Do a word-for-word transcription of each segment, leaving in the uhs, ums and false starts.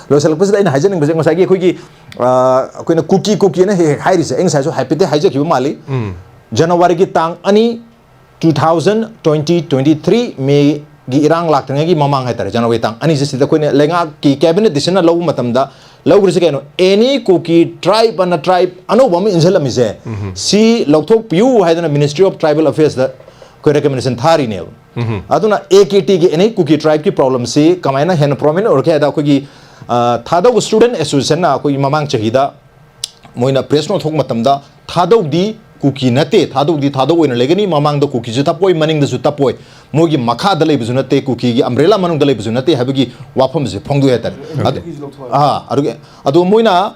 ꯂꯣꯏꯁꯤꯜꯂꯛꯄꯁꯤꯗ ꯑꯩꯅ ꯍꯥꯏꯖꯅꯤꯡꯕꯁꯦ, ꯉꯁꯥꯏꯒꯤ ꯑꯩꯈꯣꯏꯒꯤ, ꯑ, ꯑꯩꯈꯣꯏꯅ ꯀꯨꯀꯤ ꯀꯨꯀꯤꯅ ꯍꯦꯛ ꯍꯦꯛ ꯍꯥꯏꯔꯤꯁꯦ, ꯑꯩ ꯉꯁꯥꯏꯁꯨ ꯍꯥꯏꯐꯦꯠꯇꯤ ꯍꯥꯏꯖꯈꯤꯕ ꯃꯥꯜꯂꯤ꯫ ꯎꯝ꯫ ꯖꯅꯋꯥꯔꯤꯒꯤ ꯇꯥꯡ ꯑꯅꯤ, two thousand twenty twenty three, ꯃꯦꯒꯤ ꯏꯔꯥꯡ ꯂꯥꯛꯇ꯭ꯔꯤꯉꯩꯒꯤ ꯃꯃꯥꯡ ꯍꯥꯏꯇꯥꯔꯦ, ꯖꯅꯋꯥꯔꯤ ꯇꯥꯡ ꯑꯅꯤꯁꯤꯗ ꯑꯩꯈꯣꯏꯅ ꯂꯩꯉꯥꯛꯀꯤ cabinet decision ꯂꯧꯕ ꯃꯇꯝꯗ ꯂꯧꯈ꯭ꯔꯤꯁꯦ ꯀꯩꯅꯣ? Any Kuki tribe ꯑꯅ tribe ꯑꯅꯧꯕ ꯑꯃ ꯏꯟꯁꯤꯜꯂꯝꯃꯤꯁꯦ, ꯎꯝ꯫ ꯁꯤ ꯂꯧꯊꯣꯛꯄꯤꯌꯨ ꯍꯥꯏꯗꯅ Ministry of Tribal Affairsꯗ ꯑꯩꯈꯣꯏ recommendation ꯊꯥꯔꯤꯅꯦꯕ꯫ ꯎꯝ꯫ ꯑꯗꯨꯅ A K Tꯒꯤ any Kuki tribeꯀꯤ problemꯁꯤ ꯀꯃꯥꯏꯅ ꯍꯦꯟꯅ prominent ꯑꯣꯏꯔꯛꯀꯦ ꯍꯥꯏꯗ, ꯑꯩꯈꯣꯏꯒꯤ, ꯑ, ꯊꯥꯗꯧ Student Associationꯅ ꯑꯩꯈꯣꯏꯒꯤ ꯃꯃꯥꯡ ꯆꯍꯤꯗ ꯃꯣꯏꯅ press note ꯊꯣꯛꯄ ꯃꯇꯝꯗ, ꯊꯥꯗꯧꯗꯤ ꯀꯨꯀꯤ ꯅꯠꯇꯦ, ꯊꯥꯗꯧꯗꯤ ꯊꯥꯗꯧ ꯑꯣꯏꯅ ꯂꯩꯒꯅꯤ, ꯃꯃꯥꯡꯗ ꯀꯨꯀꯤꯁꯨ ꯇꯞꯄꯣꯏ, ꯃꯅꯤꯡꯗꯁꯨ ꯇꯞꯄꯣꯏ, ꯃꯣꯏꯒꯤ ꯃꯈꯥꯗ ꯂꯩꯕꯁꯨ ꯅꯠꯇꯦ, ꯀꯨꯀꯤꯒꯤ umbrella ꯃꯅꯨꯡꯗ ꯂꯩꯕꯁꯨ ꯅꯠꯇꯦ ꯍꯥꯏꯕꯒꯤ ꯋꯥꯐꯝꯁꯦ ꯐꯣꯡꯗꯣꯛꯑꯦ ꯍꯥꯏꯇꯥꯔꯦ꯫ ꯑꯗꯨ, ꯑꯥ, ꯑꯗꯨꯒꯤ, ꯑꯗꯣ ꯃꯣꯏꯅ,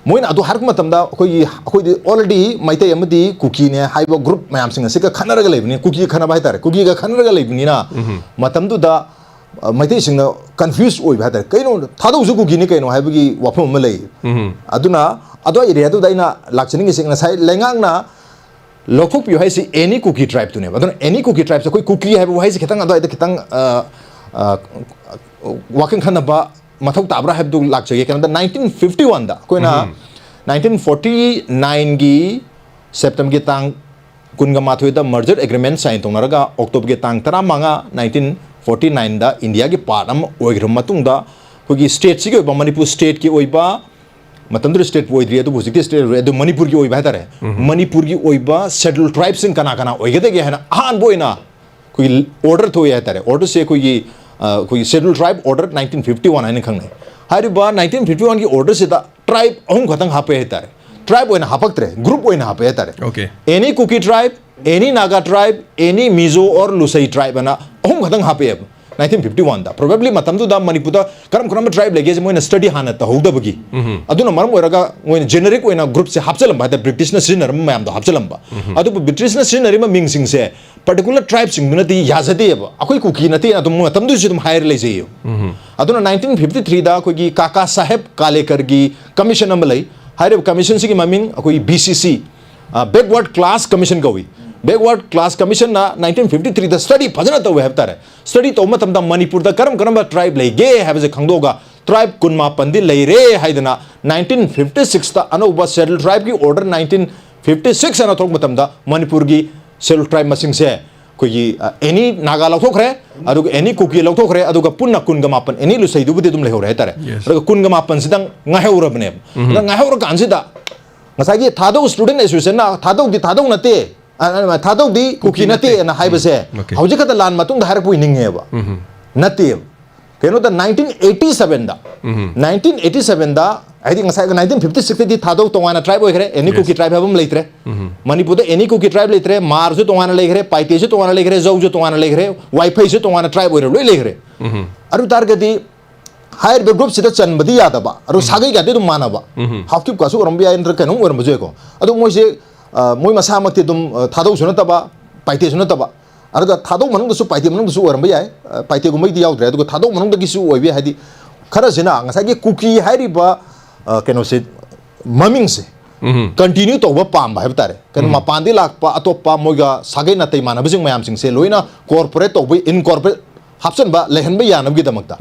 ꯃꯣꯏꯅ ꯑꯗꯨ ꯍꯥꯏꯔꯛꯄ ꯃꯇꯝꯗ ꯑꯩꯈꯣꯏꯒꯤ, ꯑꯩꯈꯣꯏꯗꯤ already ꯃꯩꯇꯩ ꯑꯃꯗꯤ ꯀꯨꯀꯤꯅꯦ ꯍꯥꯏꯕ group ꯃꯌꯥꯝꯁꯤꯡ ꯑꯁꯤꯒ ꯈꯟꯅꯔꯒ ꯂꯩꯕꯅꯤ, ꯀꯨꯀꯤꯒ ꯈꯟꯅꯕ ꯍꯥꯏꯇꯥꯔꯦ, ꯀꯨꯀꯤꯒ ꯈꯟꯅꯔꯒ ꯂꯩꯕꯅꯤꯅ, ꯎꯝ꯫ ꯃꯇꯝꯗꯨꯗ, ꯑ, ꯃꯩꯇꯩꯁꯤꯡꯅ confuse ꯑꯣꯏꯕ ꯍꯥꯏꯇꯥꯔꯦ꯫ ꯀꯩꯅꯣ, ꯊꯥꯗꯧꯁꯨ ꯀꯨꯀꯤꯅꯤ ꯀꯩꯅꯣ ꯍꯥꯏꯕꯒꯤ ꯋꯥꯐꯝ ꯑꯃ ꯂꯩ꯫ ꯎꯝ꯫ ꯑꯗꯨꯅ ꯑꯗꯨ areaꯗꯨꯗ ꯑꯩꯅ ꯂꯥꯛꯆꯅꯤꯡꯉꯤꯁꯦ, ꯉꯁꯥꯏ ꯂꯩꯉꯥꯛꯅ ꯂꯧꯊꯣꯛꯄꯤꯌꯨ ꯍꯥꯏꯁꯤ any Kuki tribeꯇꯨꯅꯦꯕ꯫ ꯑꯗꯨꯅ any Kuki tribeꯁꯦ ꯑꯩꯈꯣꯏ ꯀꯨꯀꯤ ꯍꯥꯏꯕ ꯋꯥꯍꯩꯁꯦ ꯈꯤꯇꯪ ꯑꯗꯨꯋꯥꯏꯗ ꯈꯤꯇꯪ, ꯑ, ꯑ, ꯋꯥꯈꯜ ꯈꯟꯅꯕ ꯃꯊꯧ ꯇꯥꯕ꯭ꯔꯥ ꯍꯥꯏꯕꯗꯨ ꯂꯥꯛꯆꯒꯦ꯫ ꯀꯩꯅꯣꯗ nineteen fifty oneꯗ ꯑꯩꯈꯣꯏꯅ, ꯎꯝ꯫ Nineteen forty nineꯒꯤ Septemberꯒꯤ ꯇꯥꯡ ꯀꯨꯟꯒ ꯃꯥꯊꯣꯏꯗ merger agreement sign ꯇꯧꯅꯔꯒ, Octoberꯒꯤ ꯇꯥꯡ ꯇꯔꯥꯃꯉꯥ, nineteen forty nineꯗ Indiaꯒꯤ part ꯑꯃ ꯑꯣꯏꯈ꯭ꯔꯕ ꯃꯇꯨꯡꯗ, ꯑꯩꯈꯣꯏꯒꯤ stateꯁꯤꯒꯤ ꯑꯣꯏꯕ, ꯃꯅꯤꯄꯨꯔ stateꯀꯤ ꯑꯣꯏꯕ, ꯃꯇꯝꯗꯨꯗ stateꯄꯨ ꯑꯣꯏꯗ꯭ꯔꯤ, ꯑꯗꯨꯕꯨ ꯍꯧꯖꯤꯛꯇꯤ state ꯑꯣꯏꯔꯦ, ꯑꯗꯨ ꯃꯅꯤꯄꯨꯔꯒꯤ ꯑꯣꯏꯕ ꯍꯥꯏꯇꯥꯔꯦ, ꯎꯝ꯫ ꯃꯅꯤꯄꯨꯔꯒꯤ ꯑꯣꯏꯕ scheduled tribeꯁꯤꯡ ꯀꯅꯥ ꯀꯅꯥ ꯑꯣꯏꯒꯗꯒꯦ ꯍꯥꯏꯅ ꯑꯍꯥꯟꯕ ꯑꯣꯏꯅ ꯑꯩꯈꯣꯏꯒꯤ order ꯊꯣꯛꯑꯦ ꯍꯥꯏꯇꯥꯔꯦ꯫ Orderꯁꯦ ꯑꯩꯈꯣꯏꯒꯤ, ꯑ, ꯑꯩꯈꯣꯏꯒꯤ Scheduled Tribe Order nineteen fifty one ꯍꯥꯏꯅ ꯈꯪꯅꯩ꯫ ꯍꯥꯏꯔꯤꯕ nineteen fifty oneꯒꯤ orderꯁꯤꯗ tribe ꯑꯍꯨꯝ ꯈꯛꯇꯪ ꯍꯥꯞꯄꯦ ꯍꯥꯏꯇꯥꯔꯦ꯫ Tribe ꯑꯣꯏꯅ ꯍꯥꯞꯄꯛꯇ꯭ꯔꯦ, group ꯑꯣꯏꯅ ꯍꯥꯞꯄꯦ ꯍꯥꯏꯇꯥꯔꯦ꯫ Okay꯫ Any Kuki tribe, any Naga tribe, any Mizo or Lusei tribe ꯑꯅ ꯑꯍꯨꯝ ꯈꯛꯇꯪ ꯍꯥꯞꯄꯛꯑꯦꯕ nineteen fifty oneꯗ꯫ Probably ꯃꯇꯝꯗꯨꯗ ꯃꯅꯤꯄꯨꯔꯗ ꯀꯔꯝ ꯀꯔꯝꯕ tribe ꯂꯩꯒꯦꯁꯦ ꯃꯣꯏꯅ study ꯍꯥꯟꯅ ꯇꯧꯍꯧꯗꯕꯒꯤ꯫ ꯎꯝ꯫ ꯑꯗꯨꯅ ꯃꯔꯝ ꯑꯣꯏꯔꯒ ꯃꯣꯏꯅ generic ꯑꯣꯏꯅ groupꯁꯦ ꯍꯥꯞꯆꯜꯂꯝꯕ ꯍꯥꯏꯇꯥꯔꯦ, Britishꯅ ꯁꯤꯖꯤꯟꯅꯔꯝꯕ ꯃꯌꯥꯝꯗꯣ ꯍꯥꯞꯆꯜꯂꯝꯕ꯫ ꯎꯝ꯫ ꯑꯗꯨꯕꯨ Britishꯅ ꯁꯤꯖꯤꯟꯅꯔꯤꯕ ꯃꯤꯡꯁꯤꯡꯁꯦ particular tribeꯁꯤꯡꯗꯨꯅꯗꯤ ꯌꯥꯖꯗꯦꯕ꯫ "ꯑꯩꯈꯣꯏ ꯀꯨꯀꯤ ꯅꯠꯇꯦꯅ" ꯑꯗꯨꯝ ꯃꯇꯝꯗꯨꯁꯨ ꯑꯗꯨꯝ ꯍꯥꯏꯔ ꯂꯩꯖꯩꯌꯦꯕ꯫ ꯎꯝ꯫ ꯑꯗꯨꯅ nineteen fifty threeꯗ ꯑꯩꯈꯣꯏꯒꯤ ꯀꯥꯀꯥ ꯁꯥꯍꯦꯕ ꯀꯥꯂꯦꯀꯔꯒꯤ commission ꯑꯃ ꯂꯩ꯫ ꯍꯥꯏꯔꯤꯕ commissionꯁꯤꯒꯤ ꯃꯃꯤꯡ ꯑꯩꯈꯣꯏꯒꯤ B C C, ꯑ, Backward Class Commission ꯀꯧꯏ꯫ Backward Class Commissionꯅ nineteen fifty threeꯗ study ꯐꯖꯅ ꯇꯧꯋꯦ ꯍꯥꯏꯕ ꯇꯥꯔꯦ꯫ Study ꯇꯧꯕ ꯃꯇꯝꯗ ꯃꯅꯤꯄꯨꯔꯗ ꯀꯔꯝ ꯀꯔꯝꯕ tribe ꯂꯩꯒꯦ ꯍꯥꯏꯕꯁꯦ ꯈꯪꯗꯣꯛꯑꯒ, tribe ꯀꯨꯟꯃꯥꯄꯟꯗꯤ ꯂꯩꯔꯦ ꯍꯥꯏꯗꯅ nineteen fifty sixꯇ ꯑꯅꯧꯕ Scheduled Tribeꯀꯤ Order nineteen fifty six ꯑꯅ ꯊꯣꯛꯄ ꯃꯇꯝꯗ ꯃꯅꯤꯄꯨꯔꯒꯤ Scheduled Tribe ꯃꯁꯤꯡꯁꯦ ꯑꯩꯈꯣꯏꯒꯤ ꯑꯦꯅꯤ ꯅꯥꯒꯥ ꯂꯧꯊꯣꯛꯈ꯭ꯔꯦ, ꯑꯗꯨꯒ ꯑꯦꯅꯤ ꯀꯨꯀꯤ ꯂꯧꯊꯣꯛꯈ꯭ꯔꯦ, ꯑꯗꯨꯒ ꯄꯨꯟꯅ ꯀꯨꯟꯒ ꯃꯥꯄꯟ, ꯑꯦꯅꯤ ꯂꯨꯁꯩꯗꯨꯕꯨꯗꯤ ꯑꯗꯨꯝ ꯂꯩꯍꯧꯔꯦ ꯍꯥꯏꯇꯥꯔꯦ꯫ Yes. ꯑꯗꯨꯒ ꯀꯨꯟꯒ ꯃꯥꯄꯟꯁꯤꯗꯪ ꯉꯥꯏꯍꯧꯔꯕꯅꯦꯕ꯫ ꯑꯗ ꯉꯥꯏꯍꯧꯔꯀꯥꯟꯁꯤꯗ ꯉꯁꯥꯏꯒꯤ ꯊꯥꯗꯧ Student Associationꯅ ꯊꯥꯗꯧꯗꯤ ꯊꯥꯗꯧ ꯅꯠꯇꯦ, ꯑ, ꯑ, ꯊꯥꯗꯧꯗꯤ ꯀꯨꯀꯤ ꯅꯠꯇꯦ ꯅꯠꯇꯦ꯫ ꯑꯅ ꯍꯥꯏꯕꯁꯦ Okay. ꯍꯧꯖꯤꯛ ꯈꯛꯇ ꯂꯥꯟ ꯃꯇꯨꯡꯗ ꯍꯥꯏꯔꯛꯄꯣꯏ ꯅꯤꯡꯉꯦꯕ꯫ ꯅꯠꯇꯦꯕ꯫ ꯀꯩꯅꯣꯗ nineteen eighty sevenꯗ nineteen eighty sevenꯗ ꯍꯥꯏꯗꯤ ꯉꯁꯥꯏ nineteen fifty sixꯇꯗꯤ ꯊꯥꯗꯧ ꯇꯣꯉꯥꯟꯅ tribe ꯑꯣꯏꯈ꯭ꯔꯦ, ꯑꯦꯅꯤ Yes. ꯀꯨꯀꯤ tribe ꯍꯥꯏꯕ ꯑꯃ ꯂꯩꯇ꯭ꯔꯦ꯫ ꯃꯅꯤꯄꯨꯔꯗ ꯑꯦꯅꯤ ꯀꯨꯀꯤ tribe ꯂꯩꯇ꯭ꯔꯦ꯫ ꯃꯥꯔꯁꯨ ꯇꯣꯉꯥꯟꯅ ꯂꯩꯈ꯭ꯔꯦ, ꯄꯥꯏꯇꯦꯁꯨ ꯇꯣꯉꯥꯟꯅ ꯂꯩꯈ꯭ꯔꯦ, ꯖꯧꯁꯨ ꯇꯣꯉꯥꯟꯅ ꯂꯩꯈ꯭ꯔꯦ, ꯋꯥꯏꯐꯩꯁꯨ ꯇꯣꯉꯥꯟꯅ tribe ꯑꯣꯏꯔꯦ, ꯂꯣꯏ ꯂꯩꯈ꯭ꯔꯦ꯫ ꯑꯗꯨ ꯇꯥꯔꯒꯗꯤ ꯍꯥꯏꯔꯤꯕ groupꯁꯤꯗ ꯆꯟꯕꯗꯤ ꯌꯥꯗꯕ, ꯑꯗꯨ ꯁꯥꯒꯩꯒꯗꯤ ꯑꯗꯨꯝ ꯃꯥꯟꯅꯕ꯫ ꯍꯥꯎꯀꯤꯞꯀꯁꯨ ꯑꯣꯏꯔꯝꯕ ꯌꯥꯏ, ꯅꯠꯇ꯭ꯔꯒ ꯀꯩꯅꯣꯝ ꯑꯣꯏꯔꯝꯕꯁꯨ ꯌꯥꯏꯀꯣ꯫ ꯑꯗꯣ ꯃꯣꯏꯁꯦ, ꯑ, ꯃꯣꯏ ꯃꯁꯥꯃꯛꯇꯤ ꯑꯗꯨꯝ, ꯑ, ꯊꯥꯗꯧꯁꯨ ꯅꯠꯇꯕ, ꯄꯥꯏꯇꯦꯁꯨ ꯅꯠꯇꯕ, ꯑꯗꯨꯒ ꯊꯥꯗꯧ ꯃꯅꯨꯡꯗꯁꯨ, ꯄꯥꯏꯇꯦ ꯃꯅꯨꯡꯗꯁꯨ ꯑꯣꯏꯔꯝꯕ ꯌꯥꯏ, ꯑ, ꯄꯥꯏꯇꯦꯒꯨꯝꯕꯒꯤꯗꯤ ꯌꯥꯎꯗ꯭ꯔꯦ, ꯑꯗꯨꯒ ꯊꯥꯗꯧ ꯃꯅꯨꯡꯗꯒꯤꯁꯨ ꯑꯣꯏꯕ ꯌꯥꯏ꯫ ꯍꯥꯏꯗꯤ ꯈꯔꯁꯤꯅ ꯉꯁꯥꯏꯒꯤ ꯀꯨꯀꯤ ꯍꯥꯏꯔꯤꯕ, ꯑ, ꯀꯩꯅꯣꯁꯦ, ꯃꯃꯤꯡꯁꯦ continue ꯇꯧꯕ ꯄꯥꯝꯕ ꯍꯥꯏꯕ ꯇꯥꯔꯦ꯫ ꯀꯩꯅꯣ, ꯃꯄꯥꯟꯗꯒꯤ ꯂꯥꯛꯄ ꯑꯇꯣꯞꯄ ꯃꯣꯏꯒ ꯁꯥꯒꯩ ꯅꯥꯇꯩ ꯃꯥꯟꯅꯕꯁꯤꯡ ꯃꯌꯥꯝꯁꯤꯡꯁꯦ ꯂꯣꯏꯅ corporate ꯇꯧꯕ, incorporate ꯍꯥꯞꯆꯤꯟꯕ, ꯂꯩꯍꯟꯕ ꯌꯥꯅꯕꯒꯤꯗꯃꯛꯇ꯫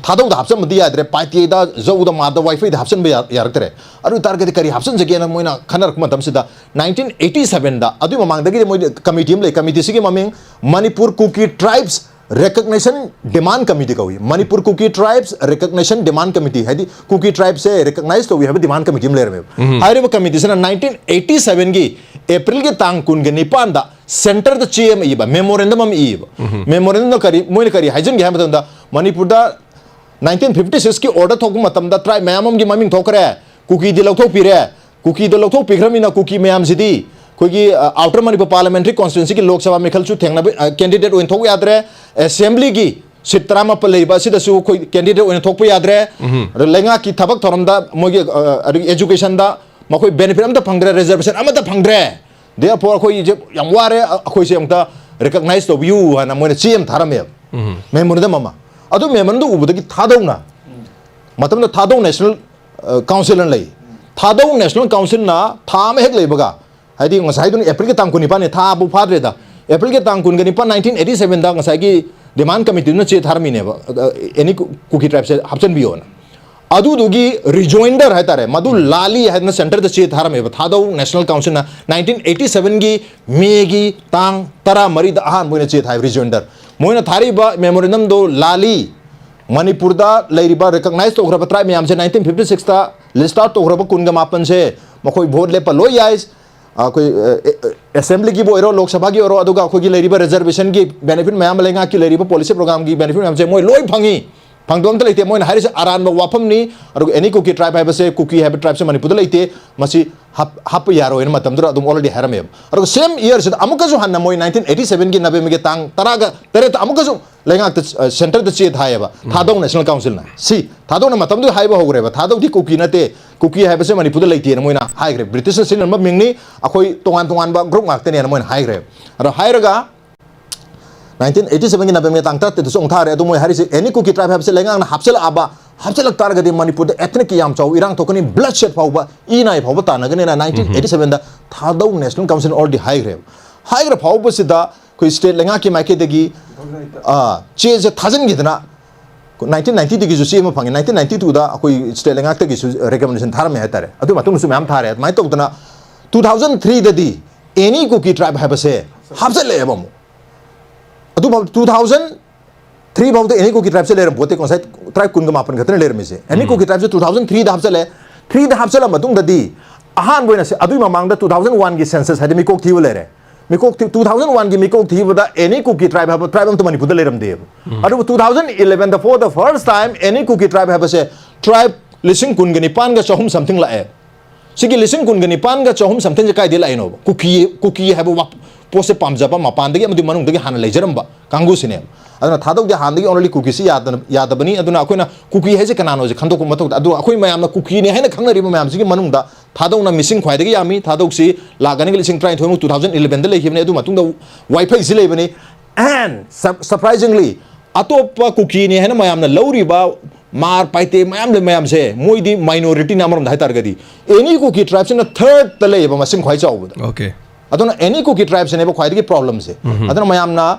ꯊꯥꯗꯧꯗ ꯍꯥꯞꯆꯤꯟꯕꯗꯤ ꯌꯥꯗ꯭ꯔꯦ, ꯄꯥꯏꯇꯦꯗ, ꯖꯧꯗ, ꯃꯥꯗ, ꯋꯥꯏꯐꯩꯗ ꯍꯥꯞꯆꯤꯟꯕ ꯌꯥ-, ꯌꯥꯔꯛꯇ꯭ꯔꯦ꯫ ꯑꯗꯨ ꯑꯣꯏ ꯇꯥꯔꯒꯗꯤ ꯀꯔꯤ ꯍꯥꯞꯆꯤꯟꯖꯒꯦꯅ ꯃꯣꯏꯅ ꯈꯟꯅꯔꯛꯄ ꯃꯇꯝꯁꯤꯗ nineteen eighty sevenꯗ, ꯑꯗꯨꯒꯤ ꯃꯃꯥꯡꯗꯒꯤꯗꯤ ꯃꯣꯏ committee ꯑꯃ ꯂꯩ, committeeꯁꯤꯒꯤ ꯃꯃꯤꯡ Manipur Kuki Tribes Recognition Demand Committee ꯀꯧꯏ꯫ Manipur Kuki Tribes Recognition Demand Committee, ꯍꯥꯏꯗꯤ ꯀꯨꯀꯤ tribeꯁꯦ recognize ꯇꯧꯏ ꯍꯥꯏꯕ demand committee ꯑꯃ ꯂꯩꯔꯝꯃꯦꯕ꯫ ꯍꯥꯏꯔꯤꯕ committeeꯁꯤꯅ nineteen eighty sevenꯒꯤ Aprilꯒꯤ ꯇꯥꯡ ꯀꯨꯟꯒ ꯅꯤꯄꯥꯟꯗ centreꯗ ꯆꯦ ꯑꯃ ꯏꯕ, memorandum ꯑꯃ ꯏꯕ꯫ Memorandumꯗ ꯀꯔꯤ, ꯃꯣꯏꯅ ꯀꯔꯤ ꯍꯥꯏꯖꯤꯟꯒꯦ ꯍꯥꯏꯕ ꯃꯇꯝꯗ, ꯃꯅꯤꯄꯨꯔꯗ nineteen fifty sixꯀꯤ order ꯊꯣꯛꯄ ꯃꯇꯝꯗ tribe ꯃꯌꯥꯝ ꯑꯃꯒꯤ ꯃꯃꯤꯡ ꯊꯣꯛꯈ꯭ꯔꯦ, ꯀꯨꯀꯤꯗꯤ ꯂꯧꯊꯣꯛꯄꯤꯔꯦ, ꯀꯨꯀꯤꯗꯣ ꯂꯧꯊꯣꯛꯄꯤꯈ꯭ꯔꯕꯅꯤꯅ ꯀꯨꯀꯤ ꯃꯌꯥꯝꯁꯤꯗꯤ ꯑꯩꯈꯣꯏꯒꯤ, ꯑ, Outer Manipur Parliamentary Constituencyꯒꯤ Lok Sabha ꯃꯤꯈꯜꯁꯨ ꯊꯦꯡꯅꯕ, ꯑ, candidate ꯑꯣꯏꯅ ꯊꯣꯛ ꯌꯥꯗ꯭ꯔꯦ, Assemblyꯒꯤ seat ꯇꯔꯥꯃꯥꯄꯜ ꯂꯩꯕ ꯑꯁꯤꯗꯁꯨ ꯑꯩꯈꯣꯏ candidate ꯑꯣꯏꯅ ꯊꯣꯛꯄ ꯌꯥꯗ꯭ꯔꯦ꯫ ꯑꯗ ꯂꯩꯉꯥꯛꯀꯤ ꯊꯕꯛ ꯊꯧꯔꯝꯗ ꯃꯣꯏꯒꯤ, ꯑ, ꯑꯗꯒꯤ educationꯗ ꯃꯈꯣꯏ benefit ꯑꯃꯠꯇ ꯐꯪꯗ꯭ꯔꯦ, reservation ꯑꯃꯠꯇ ꯐꯪꯗ꯭ꯔꯦ꯫ Therefore ꯑꯩꯈꯣꯏꯁꯦ ꯌꯥꯝ ꯋꯥꯔꯦ, ꯑ-, ꯑꯩꯈꯣꯏꯁꯦ ꯑꯃꯨꯛꯇ recognize ꯇꯧꯕꯤꯌꯨ ꯍꯥꯏꯅ ꯃꯣꯏꯅ ꯆꯦ ꯑꯃ ꯊꯥꯔꯝꯃꯦꯕ, memorandum ꯑꯃ꯫ ꯑꯗꯨ memorandum ꯎꯕꯗꯒꯤ ꯊꯥꯗꯧꯅ, ꯃꯇꯝꯗ ꯊꯥꯗꯧ National, ꯑ, Council ꯑꯅ ꯂꯩ꯫ ꯊꯥꯗꯧ National Councilꯅ ꯊꯥ ꯑꯃ ꯍꯦꯛ ꯂꯩꯕꯒ, ꯍꯥꯏꯗꯤ ꯉꯁꯥꯏꯗꯨꯅ Aprilꯒꯤ ꯇꯥꯡ ꯀꯨꯟꯅꯤꯄꯥꯟꯅꯦ, ꯊꯥꯕꯨ ꯐꯥꯗ꯭ꯔꯦꯗ, Aprilꯒꯤ ꯇꯥꯡ ꯀꯨꯟꯒ ꯅꯤꯄꯥꯟ, nineteen eighty sevenꯗ ꯉꯁꯥꯏꯒꯤ demand committeeꯗꯨꯅ ꯆꯦ ꯊꯥꯔꯝꯃꯤꯅꯦꯕ, ꯑ, ꯑꯦꯅꯤ ꯀꯨ-, ꯀꯨꯀꯤ tribeꯁꯦ ꯍꯥꯞꯆꯤꯟꯕꯤꯌꯣꯅ꯫ ꯑꯗꯨꯗꯨꯒꯤ ꯔꯤꯖꯣꯏꯟꯗꯔ ꯍꯥꯏꯇꯥꯔꯦ, ꯃꯗꯨ ꯂꯥꯜꯂꯤ ꯍꯥꯏꯗꯅ ꯁꯦꯟꯇꯔꯗ ꯆꯦ ꯊꯥꯔꯝꯃꯦꯕ ꯊꯥꯗꯧ ꯅꯦꯁꯅꯦꯜ ꯀꯥꯎꯟꯁꯤꯜꯅ꯫ ꯅꯥꯏꯟꯇꯤꯟ ꯑꯩꯠꯇꯤ ꯁꯚꯦꯟꯒꯤ ꯃꯦꯒꯤ ꯇꯥꯡ ꯇꯔꯥꯃꯔꯤꯗ ꯑꯍꯥꯟꯕ ꯑꯣꯏꯅ ꯆꯦ ꯊꯥꯏ ꯔꯤꯖꯣꯏꯟꯗꯔ꯫ ꯃꯣꯏꯅ ꯊꯥꯔꯛꯏꯕ ꯃꯦꯃꯣꯔꯦꯟꯗꯝꯗꯣ ꯂꯥꯜꯂꯤ, ꯃꯅꯤꯄꯨꯔꯗ ꯂꯩꯔꯤꯕ ꯔꯤꯀꯛꯅꯥꯏꯁ ꯇꯧꯈ꯭ꯔꯕ ꯇ꯭ꯔꯥꯏꯕ ꯃꯌꯥꯝꯁꯦ, ꯅꯥꯏꯟꯇꯤꯟ ꯐꯤꯐꯇꯤ ꯁꯤꯛꯁꯇ ꯂꯤꯁ ꯑꯥꯎꯠ ꯇꯧꯈ꯭ꯔꯕ ꯀꯨꯟꯒ ꯃꯥꯄꯟꯁꯦ, ꯃꯈꯣꯏ ꯚꯣꯠ ꯂꯦꯞꯄ ꯂꯣꯏ ꯌꯥꯏ, ꯑꯩꯈꯣꯏ ꯑꯦꯁꯦꯝꯕ꯭ꯂꯤꯒꯤꯕꯨ ꯑꯣꯏꯔꯣ, ꯂꯣꯛ ꯁꯚꯥꯒꯤ ꯑꯣꯏꯔꯣ, ꯑꯗꯨꯒ ꯑꯩꯈꯣꯏꯒꯤ ꯂꯩꯔꯤꯕ ꯔꯤꯖꯔꯕꯦꯁꯟꯒꯤ ꯕꯦꯅꯤꯐꯤꯠ ꯃꯌꯥꯝ ꯑꯃ, ꯂꯩꯉꯥꯛꯀꯤ ꯂꯩꯔꯤꯕ ꯄꯣꯂꯤꯁꯤ ꯄ꯭ꯔꯣꯒ꯭ꯔꯥꯝꯒꯤ ꯕꯦꯅꯤꯐꯤꯠ ꯃꯌꯥꯝꯁꯦ ꯃꯣꯏ ꯂꯣꯏ ꯐꯪꯉꯤ, ꯐꯪꯗꯕ ꯑꯝꯇ ꯂꯩꯇꯦ꯫ ꯃꯣꯏꯅ ꯍꯥꯏꯔꯤꯁꯦ ꯑꯔꯥꯟꯕ ꯋꯥꯐꯝꯅꯤ꯫ ꯑꯗꯨꯒ ꯑꯦꯅꯤ ꯀꯨꯀꯤ ꯇ꯭ꯔꯥꯏꯕ ꯍꯥꯏꯕꯁꯦ, ꯀꯨꯀꯤ ꯍꯥꯏꯕ ꯇ꯭ꯔꯥꯏꯕꯁꯦ ꯃꯅꯤꯄꯨꯔꯗ ꯂꯩꯇꯦ, ꯃꯁꯤ ꯍꯥꯞ-, ꯍꯥꯞꯄ ꯌꯥꯔꯣꯏꯅ ꯃꯇꯝꯗꯨꯗ ꯑꯗꯨꯝ ꯑꯣꯜꯔꯦꯗꯤ ꯍꯥꯏꯔꯝꯃꯦꯕ꯫ ꯑꯗꯨꯒ ꯁꯦꯝ ꯏꯌꯔꯁꯤꯗ ꯑꯃꯨꯛꯀꯁꯨ ꯍꯟꯅ ꯃꯣꯏ ꯅꯥꯏꯟꯇꯤꯟ ꯑꯩꯠꯇꯤ ꯁꯚꯦꯟꯒꯤ ꯅꯕꯦꯝꯕꯔꯒꯤ ꯇꯥꯡ ꯇꯔꯥꯒ ꯇꯔꯦꯠꯇ ꯑꯃꯨꯛꯀꯁꯨ ꯂꯩꯉꯥꯛꯇ, ꯑ, ꯁꯦꯟꯇꯔꯗ ꯆꯦ ꯊꯥꯏꯌꯦꯕ ꯊꯥꯗꯧ ꯅꯦꯁꯅꯦꯜ ꯀꯥꯎꯟꯁꯤꯜꯅ꯫ ꯁꯤ ꯊꯥꯗꯧꯅ ꯃꯇꯝꯗꯨꯗ ꯍꯥꯏꯕ ꯍꯧꯈ꯭ꯔꯦꯕ, ꯊꯥꯗꯧꯗꯤ ꯀꯨꯀꯤ ꯅꯠꯇꯦ, ꯀꯨꯀꯤ ꯍꯥꯏꯕꯁꯦ ꯃꯅꯤꯄꯨꯔꯗ ꯂꯩꯇꯦꯅ ꯃꯣꯏꯅ ꯍꯥꯏꯈ꯭ꯔꯦ꯫ ꯕ꯭ꯔꯤꯇꯤꯁꯅ ꯁꯤꯖꯤꯟꯅꯔꯝꯕ ꯃꯤꯡꯅꯤ, ꯑꯩꯈꯣꯏ ꯇꯣꯉꯥꯟ ꯇꯣꯉꯥꯟꯕ ꯒ꯭ꯔꯨꯞ ꯉꯥꯛꯇꯅꯦꯅ ꯃꯣꯏꯅ ꯍꯥꯏꯈ꯭ꯔꯦ꯫ ꯑꯗꯣ ꯍꯥꯏꯔꯒ ꯅꯥꯏꯟꯇꯤꯟ ꯑꯩꯠꯇꯤ ꯁꯚꯦꯟꯒꯤ ꯅꯕꯦꯝꯕꯔ ꯇꯥꯡ ꯇꯔꯥꯇꯔꯦꯠꯇꯁꯨ ꯑꯃꯨꯛ ꯊꯥꯔꯦ꯫ ꯑꯗꯨ ꯃꯣꯏ ꯍꯥꯏꯔꯤꯁꯦ ꯑꯦꯅꯤ ꯀꯨꯀꯤ ꯇ꯭ꯔꯥꯏꯕ ꯍꯥꯏꯕꯁꯦ ꯂꯩꯉꯥꯛꯅ ꯍꯥꯞꯆꯤꯜꯂꯛꯑꯕ, ꯍꯥꯞꯆꯤꯜꯂꯛ ꯇꯥꯔꯒꯗꯤ ꯃꯅꯤꯄꯨꯔꯗ ꯑꯦꯊꯅꯤꯛꯀꯤ ꯌꯥꯝ ꯆꯥꯎꯕ ꯏꯔꯥꯡ ꯊꯣꯛꯀꯅꯤ, ꯕ꯭ꯂꯗ ꯁꯦꯠ ꯐꯥꯎꯕ, ꯏ ꯅꯥꯏ ꯐꯥꯎꯕ ꯇꯥꯟꯅꯒꯅꯤꯅ ꯅꯥꯏꯟꯇꯤꯟ ꯑꯩꯠꯇꯤ ꯁꯚꯦꯟꯗ ꯊꯥꯗꯧ ꯅꯦꯁꯅꯦꯜ ꯀꯥꯎꯟꯁꯤꯜ ꯑꯣꯜꯔꯦꯗꯤ ꯍꯥꯏꯈ꯭ꯔꯦꯕ꯫ ꯍꯥꯏꯈ꯭ꯔ ꯐꯥꯎꯕꯁꯤꯗ ꯑꯩꯈꯣꯏ ꯁ꯭ꯇꯦꯠ ꯂꯩꯉꯥꯛꯀꯤ ꯃꯥꯏꯀꯩꯗꯒꯤ, ꯑꯥ, ꯆꯦꯁꯦ ꯊꯥꯖꯤꯟꯈꯤꯗꯅ ꯅꯥꯏꯟꯇꯤꯟ ꯅꯥꯏꯟꯇꯤꯗꯒꯤꯁꯨ ꯆꯦ ꯑꯃ ꯐꯪꯉꯤ, ꯅꯥꯏꯟꯇꯤꯟ ꯅꯥꯏꯟꯇꯤ ꯇꯨꯗ ꯑꯩꯈꯣꯏ ꯁ꯭ꯇꯦꯠ ꯂꯩꯉꯥꯛꯇꯒꯤꯁꯨ ꯔꯤꯀꯃꯦꯟꯗꯦꯁꯟ ꯊꯥꯔꯝꯃꯦ ꯍꯥꯏꯇꯥꯔꯦ꯫ ꯑꯗꯨ ꯃꯇꯨꯡꯗꯁꯨ ꯃꯌꯥꯝ ꯊꯥꯔꯦ꯫ ꯑꯗꯨꯃꯥꯏꯅ ꯇꯧꯗꯅ ꯇꯨ ꯊꯥꯎꯖꯟ ꯊ꯭ꯔꯤꯗꯗꯤ ꯑꯦꯅꯤ ꯀꯨꯀꯤ ꯇ꯭ꯔꯥꯏꯕ ꯍꯥꯏꯕꯁꯦ ꯍꯥꯞꯆꯜꯂꯛꯑꯦꯕ ꯑꯃꯨꯛ꯫ ꯑꯗꯨꯐꯥꯎ ꯇꯨ ꯊꯥꯎꯖꯟ ꯊ꯭ꯔꯤ ꯐꯥꯎꯗ ꯑꯦꯅꯤ ꯀꯨꯀꯤ ꯇ꯭ꯔꯥꯏꯕꯁꯦ ꯂꯩꯔꯝꯄꯣꯠꯇꯦ, ꯉꯁꯥꯏ ꯇ꯭ꯔꯥꯏꯕ ꯀꯨꯟꯒ ꯃꯥꯄꯟ ꯈꯛꯇꯅ ꯂꯩꯔꯝꯃꯤꯁꯦ꯫ ꯑꯦꯅꯤ ꯀꯨꯀꯤ ꯇ꯭ꯔꯥꯏꯕꯁꯦ ꯇꯨ ꯊꯥꯎꯖꯟ ꯊ꯭ꯔꯤꯗ ꯍꯥꯞꯆꯜꯂꯦ꯫ ꯊ꯭ꯔꯤꯗ ꯍꯥꯞꯆꯜꯂ ꯃꯇꯨꯡꯗꯗꯤ ꯑꯍꯥꯟꯕ ꯑꯣꯏꯅ ꯁꯦ-, ꯑꯗꯨꯏ ꯃꯃꯥꯡꯗ ꯇꯨ ꯊꯥꯎꯖꯟ ꯋꯥꯟꯒꯤ ꯁꯦꯟꯁꯁ ꯍꯥꯏꯗꯤ ꯃꯤꯀꯣꯛ ꯊꯤꯕ ꯂꯩꯔꯦ꯫ ꯃꯤꯀꯣꯛ ꯊꯤ-, ꯇꯨ ꯊꯥꯎꯖꯟ ꯋꯥꯟꯒꯤ ꯃꯤꯀꯣꯛ ꯊꯤꯕꯗ ꯑꯦꯅꯤ ꯀꯨꯀꯤ ꯇ꯭ꯔꯥꯏꯕ ꯍꯥꯏꯕ ꯇ꯭ꯔꯥꯏꯕ ꯑꯝꯇ ꯃꯅꯤꯄꯨꯔꯗ ꯂꯩꯔꯝꯗꯦꯕ꯫ ꯑꯗꯨꯕꯨ ꯇꯨ ꯊꯥꯎꯖꯟ ꯏꯂꯦꯚꯦꯟꯗ for the first time ꯑꯦꯅꯤ ꯀꯨꯀꯤ ꯇ꯭ꯔꯥꯏꯕ ꯍꯥꯏꯕꯁꯦ ꯇ꯭ꯔꯥꯏꯕ ꯂꯤꯁꯤꯡ ꯀꯨꯟꯒ ꯅꯤꯄꯥꯟꯒ ꯆꯍꯨꯝ something ꯂꯥꯛꯑꯦ꯫ ꯁꯤꯒꯤ ꯂꯤꯁꯤꯡ ꯀꯨꯟꯒ ꯅꯤꯄꯥꯟꯒ ꯆꯍꯨꯝ somethingꯁꯦ ꯀꯥꯏꯗꯩ ꯂꯥꯛꯏꯅꯣꯕ? ꯀꯨꯀꯤ, ꯀꯨꯀꯤ ꯍꯥꯏꯕ ꯋꯥ-, ꯄꯣꯠꯁꯦ ꯄꯥꯝꯖꯕ ꯃꯄꯥꯟꯗꯒꯤ ꯑꯃꯗꯤ ꯃꯅꯨꯡꯗꯒꯤ ꯍꯥꯟꯅ ꯂꯩꯖꯔꯝꯕ ꯀꯥꯡꯕꯨꯁꯤꯅꯦꯕ꯫ ꯑꯗꯨꯅ ꯊꯥꯗꯧꯗꯤ ꯍꯥꯟꯅꯗꯒꯤ already ꯀꯨꯀꯤꯁꯤ ꯌꯥꯗꯅ, ꯌꯥꯗꯕꯅꯤ꯫ ꯑꯗꯨꯅ ꯑꯩꯈꯣꯏꯅ ꯀꯨꯀꯤ ꯍꯥꯏꯁꯦ ꯀꯅꯥꯅꯣꯁꯦ ꯈꯟꯗꯣꯛꯄ ꯃꯊꯧ ꯇꯥꯏ꯫ ꯑꯗꯨꯒ ꯑꯩꯈꯣꯏ ꯃꯌꯥꯝꯅ ꯀꯨꯀꯤꯅꯤ ꯍꯥꯏꯅ ꯈꯪꯅꯔꯤꯕ ꯃꯌꯥꯝꯁꯤꯒꯤ ꯃꯅꯨꯡꯗ ꯊꯥꯗꯧꯅ ꯃꯤꯁꯤꯡ ꯈ꯭ꯋꯥꯏꯗꯒꯤ ꯌꯥꯝꯃꯤ꯫ ꯊꯥꯗꯧꯁꯤ ꯂꯥꯛ ꯑꯅꯤꯒ ꯂꯤꯁꯤꯡ ꯇꯔꯥꯅꯤꯊꯣꯏꯃꯨꯛ ꯇꯨ ꯊꯥꯎꯖꯟ ꯏꯂꯦꯚꯦꯟꯗ ꯂꯩꯈꯤꯕꯅꯤ꯫ ꯑꯗꯨ ꯃꯇꯨꯡꯗ ꯋꯥꯏꯐꯩꯁꯤ ꯂꯩꯕꯅꯤ꯫ And sur-, surprisingly, ꯑꯇꯣꯞꯄ ꯀꯨꯀꯤꯅꯤ ꯍꯥꯏꯅ ꯃꯌꯥꯝꯅ ꯂꯧꯔꯤꯕ ꯃꯥꯔ ꯄꯥꯏꯇꯦ ꯃꯌꯥꯝ ꯂꯩ ꯃꯌꯥꯝꯁꯦ, ꯃꯣꯏꯗꯤ ꯃꯥꯏꯅꯣꯔꯤꯇꯤꯅ ꯑꯃꯔꯣꯝꯗ ꯍꯥꯏꯇꯥꯔꯒꯗꯤ꯫ ꯑꯦꯅꯤ ꯀꯨꯀꯤ ꯇ꯭ꯔꯥꯏꯕꯁꯤꯅ ꯊꯔꯗꯇ ꯂꯩꯌꯦꯕ ꯃꯁꯤꯡ ꯈ꯭ꯋꯥꯏ ꯆꯥꯎꯕꯗ꯫ Okay. ꯑꯗꯨꯅ ꯑꯦꯅꯤ ꯀꯨꯀꯤ ꯇ꯭ꯔꯥꯏꯕꯁꯤꯅꯦꯕ ꯈ꯭ꯋꯥꯏꯗꯒꯤ ꯄ꯭ꯔꯣꯕ꯭ꯂꯦꯝꯁꯦ꯫ ꯑꯗꯨꯅ ꯃꯌꯥꯝꯅ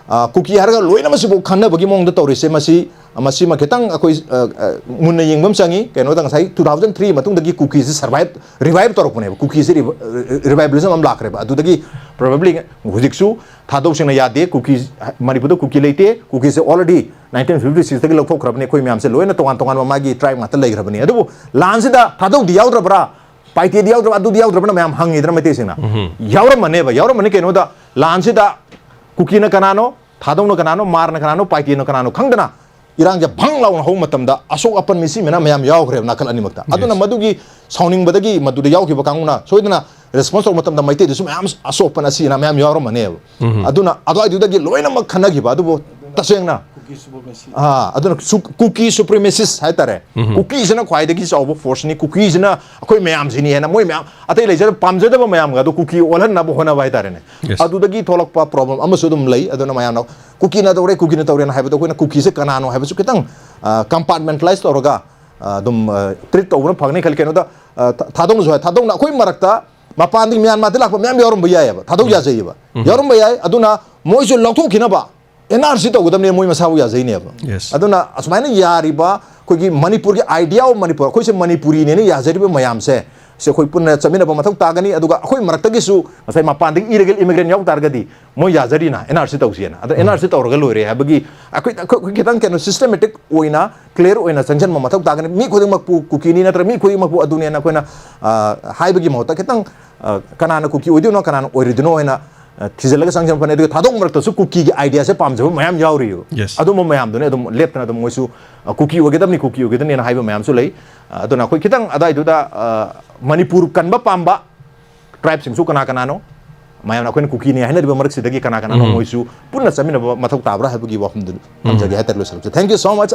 ꯑ, ꯀꯨꯀꯤ ꯍꯥꯏꯔꯒ ꯂꯣꯏꯅꯃꯛꯁꯤꯕꯨ ꯈꯟꯅꯕꯒꯤ ꯃꯑꯣꯡꯗ ꯇꯧꯔꯤꯁꯦ, ꯃꯁꯤ, ꯃꯁꯤꯃ ꯈꯤꯇꯪ ꯑꯩꯈꯣꯏ, ꯑ, ꯑ, ꯃꯨꯟꯅ ꯌꯦꯡꯕ ꯑꯃ ꯆꯪꯉꯤ꯫ ꯀꯩꯅꯣꯗ ꯉꯁꯥꯏ two thousand three ꯃꯇꯨꯡꯗꯒꯤ ꯀꯨꯀꯤꯁꯦ survive, revive ꯇꯧꯔꯛꯄꯅꯦꯕ꯫ ꯀꯨꯀꯤꯁꯦ ꯔꯤꯚ-, ꯑ, revivalism ꯑꯃ ꯂꯥꯛꯈ꯭ꯔꯦꯕ꯫ ꯑꯗꯨꯗꯒꯤ probably ꯍꯧꯖꯤꯛꯁꯨ ꯊꯥꯗꯧꯁꯤꯡꯅ ꯌꯥꯗꯦ, ꯀꯨꯀꯤ, ꯃꯅꯤꯄꯨꯔꯗ ꯀꯨꯀꯤ ꯂꯩꯇꯦ, ꯀꯨꯀꯤꯁꯦ already nineteen fifty sixꯇꯒꯤ ꯂꯧꯊꯣꯛꯈ꯭ꯔꯕꯅꯤ꯫ ꯑꯩꯈꯣꯏ ꯃꯌꯥꯝꯁꯦ ꯂꯣꯏꯅ ꯇꯣꯉꯥꯟ ꯇꯣꯉꯥꯟꯕ ꯃꯥꯒꯤ tribe ꯉꯥꯛꯇ ꯂꯩꯈ꯭ꯔꯕꯅꯤ꯫ ꯑꯗꯨꯕꯨ ꯂꯥꯟꯁꯤꯗ ꯊꯥꯗꯧꯗꯤ ꯌꯥꯎꯗ꯭ꯔꯕ꯭ꯔꯥ, ꯄꯥꯏꯇꯦꯗꯤ ꯌꯥꯎꯗ꯭ꯔꯕ, ꯑꯗꯨꯗꯤ ꯌꯥꯎꯗ꯭ꯔꯕꯅ ꯃꯌꯥꯝ ꯍꯪꯉꯤꯗꯅ ꯃꯩꯇꯩꯁꯤꯡꯅ꯫ ꯌꯥꯎꯔꯝꯃꯅꯦꯕ, ꯌꯥꯎꯔꯝꯃꯅꯤ꯫ ꯀꯩꯅꯣꯗ ꯂꯥꯟꯁꯤꯗ ꯀꯨꯀꯤꯅ ꯀꯅꯥꯅꯣ, ꯊꯥꯗꯧꯅ ꯀꯅꯥꯅꯣ, ꯃꯥꯔꯅ ꯀꯅꯥꯅꯣ, ꯄꯥꯏꯇꯦꯅ ꯀꯅꯥꯅꯣ ꯈꯪꯗꯅ ꯏꯔꯥꯡꯁꯦ ꯚꯪ ꯂꯥꯎꯅ ꯍꯧꯕ ꯃꯇꯝꯗ ꯑꯁꯣꯛ ꯑꯄꯟ ꯃꯤꯁꯤ ꯃꯌꯥꯝ ꯃꯌꯥꯝ ꯌꯥꯎꯈ꯭ꯔꯦꯕ ꯅꯥꯀꯜ ꯑꯅꯤꯃꯛꯇ꯫ ꯑꯗꯨꯅ ꯃꯗꯨꯒꯤ ꯁꯥꯎꯅꯤꯡꯕꯗꯒꯤ ꯃꯗꯨꯗ ꯌꯥꯎꯈꯤꯕ ꯀꯥꯡꯕꯨꯅ ꯁꯣꯏꯗꯅ response ꯇꯧꯕ ꯃꯇꯝꯗ ꯃꯩꯇꯩꯗꯁꯨ ꯃꯌꯥꯝ ꯑꯁꯣꯛ ꯑꯄꯟ ꯑꯁꯤ ꯑꯅꯥ ꯃꯌꯥꯝ ꯌꯥꯎꯔꯝꯃꯅꯦꯕ꯫ ꯑꯗꯨꯅ ꯑꯗꯨꯋꯥꯏꯗꯨꯗꯒꯤ ꯂꯣꯏꯅꯃꯛ ꯈꯟꯅꯈꯤꯕ꯫ ꯑꯗꯨꯕꯨ ꯇꯁꯦꯡꯅ, ꯑꯥ, ꯑꯗꯨꯅ ꯁꯨ-, ꯀꯨꯀꯤ supremacist ꯍꯥꯏꯇꯥꯔꯦ꯫ ꯀꯨꯀꯤꯁꯤꯅ ꯈ꯭ꯋꯥꯏꯗꯒꯤ ꯆꯥꯎꯕ forceꯅꯤ, ꯀꯨꯀꯤꯁꯤꯅ ꯑꯩꯈꯣꯏ ꯃꯌꯥꯝꯁꯤꯅꯤ ꯍꯥꯏꯅ ꯃꯣꯏ ꯃꯌꯥꯝ ꯑꯇꯩ ꯂꯩꯖꯗꯕ ꯄꯥꯝꯖꯗꯕ ꯃꯌꯥꯝꯒ ꯑꯗꯨ ꯀꯨꯀꯤ ꯑꯣꯜꯍꯟꯅꯕ ꯍꯣꯠꯅꯕ ꯍꯥꯏꯇꯥꯔꯦꯅꯦ꯫ ꯑꯗꯨꯗꯒꯤ ꯊꯣꯛꯂꯛꯄ problem ꯑꯃꯁꯨ ꯑꯗꯨꯝ ꯂꯩ꯫ ꯑꯗꯨꯅ ꯃꯌꯥꯝꯅ ꯀꯨꯀꯤꯅ ꯇꯧꯔꯦ, ꯀꯨꯀꯤꯅ ꯇꯧꯔꯦꯅ ꯍꯥꯏꯕꯗꯣ ꯑꯩꯈꯣꯏꯅ ꯀꯨꯀꯤꯁꯦ ꯀꯅꯥꯅꯣ ꯍꯥꯏꯕꯁꯨ ꯈꯤꯇꯪ, ꯑ, compartmentalize ꯇꯧꯔꯒ, ꯑ, ꯑꯗꯨꯝ, ꯑ, treat ꯇꯧꯕꯅ ꯐꯒꯅꯤ ꯈꯜꯂꯤ꯫ ꯀꯩꯅꯣꯗ, ꯑ, ꯊ-, ꯊꯥꯗꯧꯅꯁꯨ ꯍꯥꯏ, ꯊꯥꯗꯧꯅ ꯑꯩꯈꯣꯏ ꯃꯔꯛꯇ ꯃꯄꯥꯟꯗꯒꯤ ꯃ꯭ꯌꯥꯟꯃꯥꯔꯗꯒꯤ ꯂꯥꯛꯄ ꯃꯌꯥꯝ ꯌꯥꯎꯔꯝꯕ ꯌꯥꯏꯑꯕ, ꯊꯥꯗꯧ ꯌꯥꯖꯩꯑꯕ, ꯌꯥꯎꯔꯝꯕ ꯌꯥꯏ꯫ ꯑꯗꯨꯅ ꯃꯣꯏꯁꯨ ꯂꯧꯊꯣꯛꯈꯤꯅꯕ NRC ꯇꯧꯒꯗꯕꯅꯦ, ꯃꯣꯏ ꯃꯁꯥꯕꯨ ꯌꯥꯖꯩꯅꯦꯕ꯫ ꯑꯗꯨꯅ ꯑꯁꯨꯃꯥꯏꯅ ꯌꯥꯔꯤꯕ ꯑꯩꯈꯣꯏꯒꯤ ꯃꯅꯤꯄꯨꯔꯒꯤ idea of ꯃꯅꯤꯄꯨꯔ, ꯑꯩꯈꯣꯏꯁꯦ ꯃꯅꯤꯄꯨꯔꯤꯅꯦꯅ ꯌꯥꯖꯔꯤꯕ ꯃꯌꯥꯝꯁꯦ, ꯁꯤ ꯑꯩꯈꯣꯏ ꯄꯨꯟꯅ ꯆꯠꯃꯤꯟꯅꯕ ꯃꯊꯧ ꯇꯥꯒꯅꯤ꯫ ꯑꯗꯨꯒ ꯑꯩꯈꯣꯏ ꯃꯔꯛꯇꯒꯤꯁꯨ ꯉꯁꯥꯏ ꯃꯄꯥꯟꯗꯒꯤ illegal immigrant ꯌꯥꯎ ꯇꯥꯔꯒꯗꯤ ꯃꯣꯏ ꯌꯥꯖꯔꯤꯅ NRC ꯇꯧꯁꯦꯅ꯫ ꯑꯗꯣ NRC ꯇꯧꯔꯒ ꯂꯣꯏꯔꯦ ꯍꯥꯏꯕꯒꯤ ꯑꯩꯈꯣꯏ, ꯑꯩꯈꯣꯏ, ꯑꯩꯈꯣꯏ ꯈꯤꯇꯪ ꯀꯩꯅꯣ systematic ꯑꯣꯏꯅ clear ꯑꯣꯏꯅ ꯆꯪꯁꯤꯟꯕ ꯃꯊꯧ ꯇꯥꯒꯅꯤ꯫ ꯃꯤ ꯈꯨꯗꯤꯡꯃꯛꯄꯨ ꯀꯨꯀꯤꯅꯤ ꯅꯠꯇ꯭ꯔꯒ ꯃꯤ ꯈꯨꯗꯤꯡꯃꯛꯄꯨ ꯑꯗꯨꯅꯦꯅ ꯑꯩꯈꯣꯏꯅ, ꯑ, ꯍꯥꯏꯕꯒꯤ ꯃꯍꯨꯠꯇ ꯈꯤꯇꯪ, ꯑ, ꯀꯅꯥꯅ ꯀꯨꯀꯤ ꯑꯣꯏꯗꯣꯏꯅꯣ, ꯀꯅꯥꯅ ꯑꯣꯏꯔꯣꯏꯗꯣꯏꯅꯣ ꯍꯥꯏꯅ, ꯑ, ꯊꯤꯖꯤꯜꯂꯒ ꯆꯪꯁꯤꯟꯕ ꯐꯅꯤ꯫ ꯑꯗꯨꯒ ꯊꯥꯗꯣꯛ ꯃꯔꯛꯇꯁꯨ ꯀꯨꯀꯤꯒꯤ ideaꯁꯦ ꯄꯥꯝꯖꯕ ꯃꯌꯥꯝ ꯌꯥꯎꯔꯤꯕ꯫ ꯑꯗꯨꯝꯕ ꯃꯌꯥꯝꯗꯨꯅ ꯑꯗꯨꯝ ꯂꯦꯞꯇꯅ ꯑꯗꯨꯝ ꯃꯣꯏꯁꯨ, ꯑ, ꯀꯨꯀꯤ ꯑꯣꯏꯒꯗꯕꯅꯤ, ꯀꯨꯀꯤ ꯑꯣꯏꯒꯗꯕꯅꯤꯅ ꯍꯥꯏꯕ ꯃꯌꯥꯝꯁꯨ ꯂꯩ꯫ ꯑ, ꯑꯗꯨꯅ ꯑꯩꯈꯣꯏ ꯈꯤꯇꯪ ꯑꯗꯥꯏꯗꯨꯗ, ꯑ, ꯃꯅꯤꯄꯨꯔ ꯀꯟꯕ ꯄꯥꯝꯕ tribeꯁꯤꯡꯁꯨ ꯀꯅꯥ ꯀꯅꯥꯅꯣ, ꯃꯌꯥꯝꯅ ꯑꯩꯈꯣꯏꯅ ꯀꯨꯀꯤꯅꯤ ꯍꯥꯏꯅꯔꯤꯕ ꯃꯔꯛꯁꯤꯗꯒꯤ ꯀꯅꯥ ꯀꯅꯥꯅꯣ, ꯃꯣꯏꯁꯨ ꯄꯨꯟꯅ ꯆꯠꯃꯤꯟꯅꯕ ꯃꯊꯧ ꯇꯥꯕ꯭ꯔꯥ ꯍꯥꯏꯕꯒꯤ ꯋꯥꯐꯝꯗꯨ ꯊꯝꯖꯒꯦ ꯍꯥꯏꯇꯥꯔꯦ꯫ ꯂꯣꯏꯁꯤꯜꯂꯛꯁꯦ꯫ Thank you so much꯫